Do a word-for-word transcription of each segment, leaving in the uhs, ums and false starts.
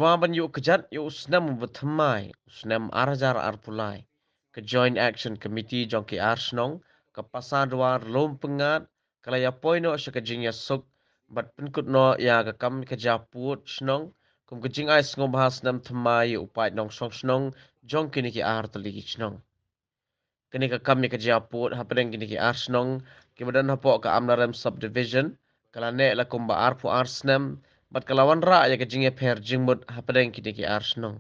Namar ban ïoh kjat ïa u snem uba thymmai, u snem ar hajar arphew lai, ka Joint Action Committee jong ki ar shnong ka Pasadwar Lum Pyngngad ka la ïa poi noh sha ka jingïasuk bad pynkut noh ïa ka kam ka jia pud shnong kum ka jingai sngewbha snem thymmai ïa u paid nongshong shnong jong kine ki ar tylli ki shnong. Kane ka kam ïa ka jia pud hapdeng kine ki ar shnong kiba don hapoh ka Amlarem Subdivision ka la neh la kumba arphew ar snem bad ka la wanrah ïa ka jingïapher jingmut hapdeng kine ki ar shnong.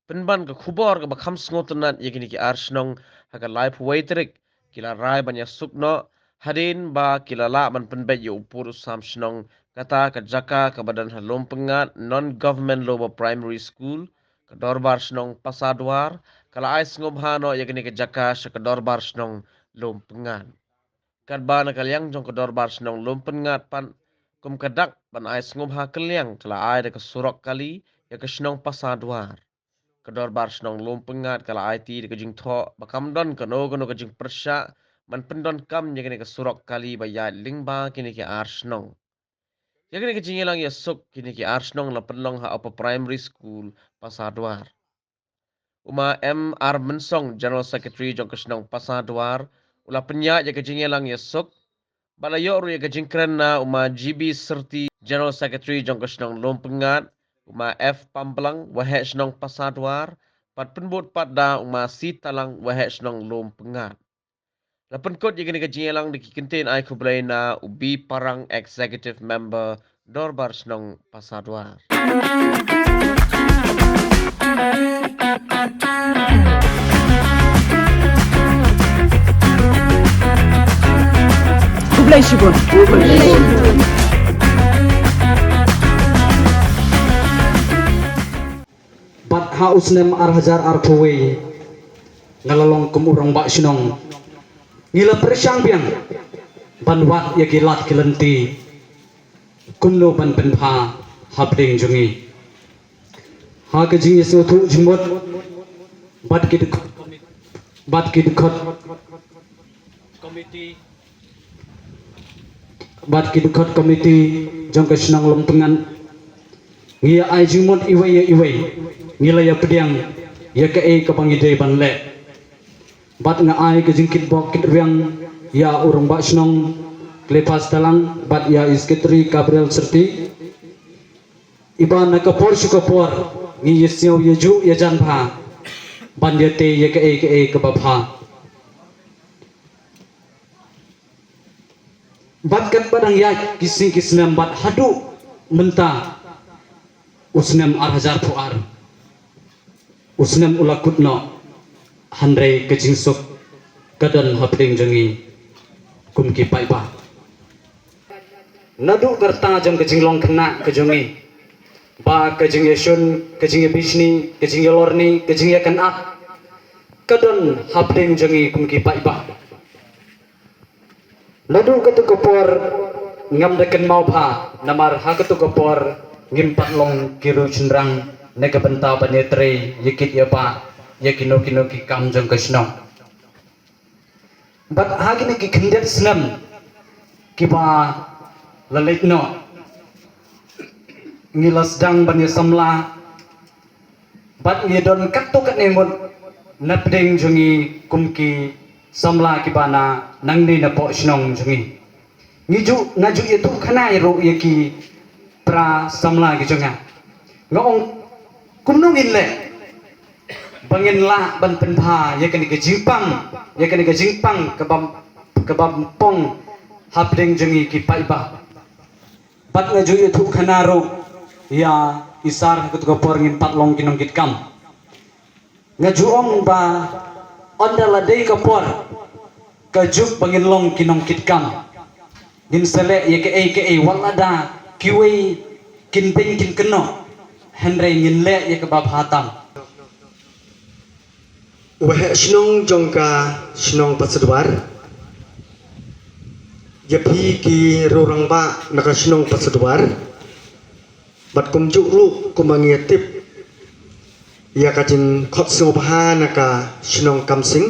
Pynban ka khubor kaba kham sngewtynnat ïa kine ki ar shnong, ha ka laiphew wei tarik ki la rai ban ïasuk noh hadien ba ki la lah ban pynbeit ïa u pud u sam shnong. Kata ka jaka kaba don ha Lum Pyngngad Non Government Lower Primary School, ka Dorbar Shnong Pasadwar ka la ai sngewbha noh ïa kane ka jaka sha ka Dorbar Shnong Lum Pyngngad. Katba na ka liang jong ka Dorbar Shnong Lum Pyngngad pat, kum ka dak ban ai sngewbha kylliang, ka la ai da ka surok kali ïa ka shnong Pasadwar. Ka Dorbar Shnong Lum Pyngngad ka la aiti da ka jingthoh ba kam don kano kano ka jingpyrshah ban pyndonkam ïa kane ka surok kali ba ïaid lyngba kine ki ar shnong. Ïa kane ka jingïalang ïasuk kine ki ar shnong la pynlong ha Upper Primary School Pasadwar. U Ma M R Mynsong, General Secretary jong ka shnong Pasadwar, u la pynïaid ïa ka jingïalang ïasuk bad la ïoh ruh ïa ka jingkren na u Ma G B Syrti, General Secretary jong ka shnong Lum Pyngngad, u Ma F Pamplang, Waheh Shnong Pasadwar, bad pynbud pat da u Ma C Talang, Waheh Shnong Lum Pyngngad. La pynkut ïa kane ka jingïalang da ki kyntien ai khublei na u B Parang, Executive Member, Dorbar Shnong Pasadwar. Khublei shibun. Bad ha u snem ar hajar arphew wei, nga la long kum u rangbah shnong, ngi la pyrshang biang ban wad ïa ki lad ki lynti kumno ban pynbha hapdeng jong ngi. Ha ka jingïasngewthuh jingmut bad ki dkhot, bad ki dkhot committee, bad ki dkhot committee jong ka shnong Lum Pyngngad, ngi ïa ai jingmut iwei ïa iwei, ngi la ïa pdiang ïa kaei kaba ngi dei ban leh. Bad nga ai ka jingkitbok kitrwiang ïa u rangbah shnong Cleophas Talang bad ïa i Secretary Gabriel Syrti, iba na ka por sha ka por ngi ïasngew ïajuh ïajan bha ban ïatei ïa kaei kaei kaba bha. Bad katba dang ïaid ki sngi ki snem bad haduh mynta u snem ar hajar phew ar, u snem u la kut noh, hynrei ka jingsuk ka don hapdeng jong ngi kum ki paidbah. Naduh ka rta jong ka jinglong khynnah ka jong ngi, ba ka jingïashun, ka jingïabishni, ka jingïalorni, ka jingïakynad ka don hapdeng jong ngi kum ki paidbah. Naduh katu ka por ngam da kynmaw bha, namar ha katu ka por ngim pat long ki riew shynrang na ka bynta ban ïatrei ïa kit ïa bah ïa kino kino ki kam jong ka shnong. Bad ha kine ki khyndiat snem kiba la leit noh, ngi la sdang ban ïasamla bad ngi don katto katne ngut na pdeng jong ngi kum ki samla kiba na nangne na poh shnong jong ngi. Ngi ju, nga ju ïathuh khana ruh ïa ki para samla ki jong nga. Nga ong kumno ngin leh ba ngin lah ban pynbha ïa kane ka jingpang, ïa kane ka jingpang kaba, kaba pong hapdeng jong ngi ki paidbah. Bad nga ju ïathuh khana ruh ïa i sar ha katu ka por ngim pat long ki nongkitkam. Nga ju ong ba ynda la dei ka por ka juk ba ngin long ki nongkitkam. Ngin sa leh ïa kaei kaei wat lada kiwei kin beiñ kin kynnoh, hynrei ngin leh ïa kaba bha tam. Waheh shnong jong ka shnong Pasadwar, ïa phi ki riew rangbah na ka shnong Pasadwar, bad kumjuh ruh kumba ngi ïa tip ïa ka jingkhot sngewbha na ka shnong Kamsing.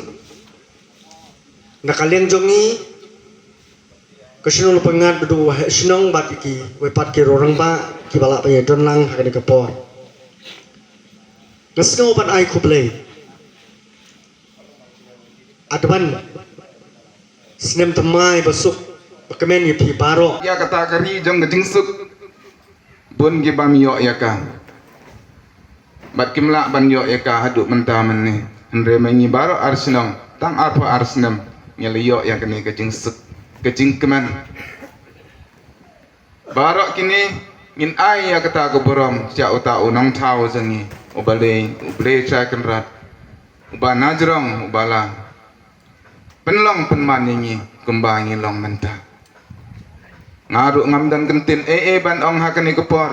Na ka liang jong ngi, ka shnong Lum Pyngngad, bad u waheh shnong bad ki wei pat ki riew rangbah kiba lah ban ïadon lang ha kane ka por. Ka sngew ban ai khublei. Advance snem thymmai ba suk ba kmen ïa phi baroh. Ïa kata ka ri jong ka jingsuk. Bun ki bym ïoh ïa ka. Bad kim lah ban ïoh ïa ka haduh mynta mynne. Hynrei ma ngi baroh ar snem, tang arphew ar snem ngi la ïoh ïa kane ka jingsuk, ka jingkmen. Baroh kine ngin ai ïa kata ka burom sha uta u nongthaw jong ngi, u Blei, u Blei Trai Kynrad, uba na jrong, uba la pynlong pynman ïa ngi kumba ngi long mynta. Nga ruh ngam don kyntien ei ei ban ong ha kane ka por.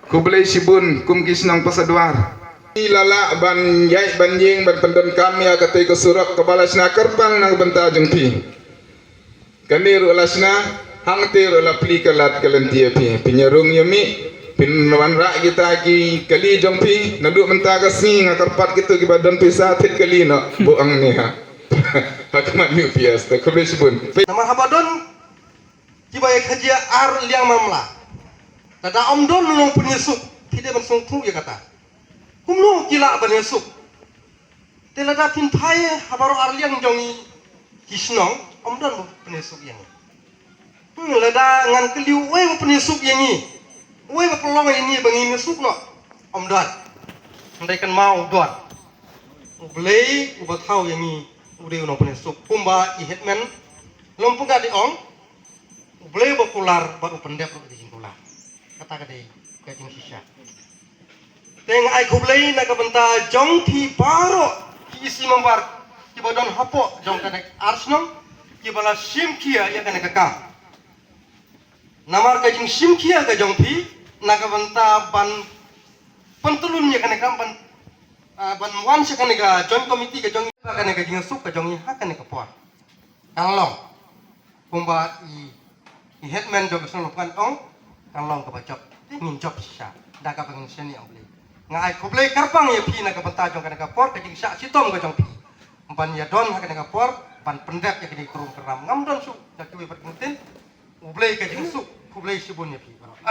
Khublei shibun kum ki shnong Pasadwar. Ki la lah ban ïaid ban ïeng ban pyndonkam ïa katei ka surok kaba la shna kyrpang na ka bynta jong phi. Kane ruh la shna, hangtei ruh la plie ka lad ka lynti ïa phi. Phin ïa rung ïa mih, phin wanrah kita ki kali jong phi, naduh mynta ka sngi nga kyrpad kito kiba don pisa thied kali noh, buh hangne ha. Ha khmat U P S, te khublei shibun. Namar haba don kiba ïa khajia ar liang mamla. Lada ym don u nongpynïasuk, phi dei ban sngewthuh ïa kata. Kumno ki lah ban ïasuk? Te lada phin phai ha baroh ar liang jong ngi ki shnong, ym don ba pynïasuk ïa ngi. Hmm, lada ngan kylli uwei ba pynïasuk ïa ngi, uwei ba pynlong ïa ngi ba ngin ïasuk noh, ym don. Hynrei kynmaw don. U Blei uba thaw ïa ngi u dei u nongpynïasuk. Kumba i headman Longpyngngad i ong, U Blei uba kular bad u pyndep ruh ka jingkular. Kata ka dei ka jingshisha. Te nga ai khublei na ka bynta jong phi baroh ki E C member kiba don hapoh jong kane ar shnong kiba la shim khia ïa kane ka kam. Namar ka jingshim khia ka jong phi na ka bynta ban pyntylun ïa kane ka kam, ban, ah, ban wan sha kane ka joint committee ka jong ngi, kane ka jingsuk ka jong ngi ha kane ka por. Kan long kumba i, i headman jong ka shnong Longpyngngad ong, kan long kaba jop. Te ngin jop shisha da kaba ngin shaniah ïa U Blei. Nga ai khublei kyrpang ïa phi na ka bynta jong kane ka por, ka jingshah shitom ka jong phi ban ïa don ha kane ka por ban pyndep ïa kane ka rum ka ram. Ngam don shuh da kiwei pat ki kyntien. U Blei ka jingsuk, khublei shibun ïa phi baroh.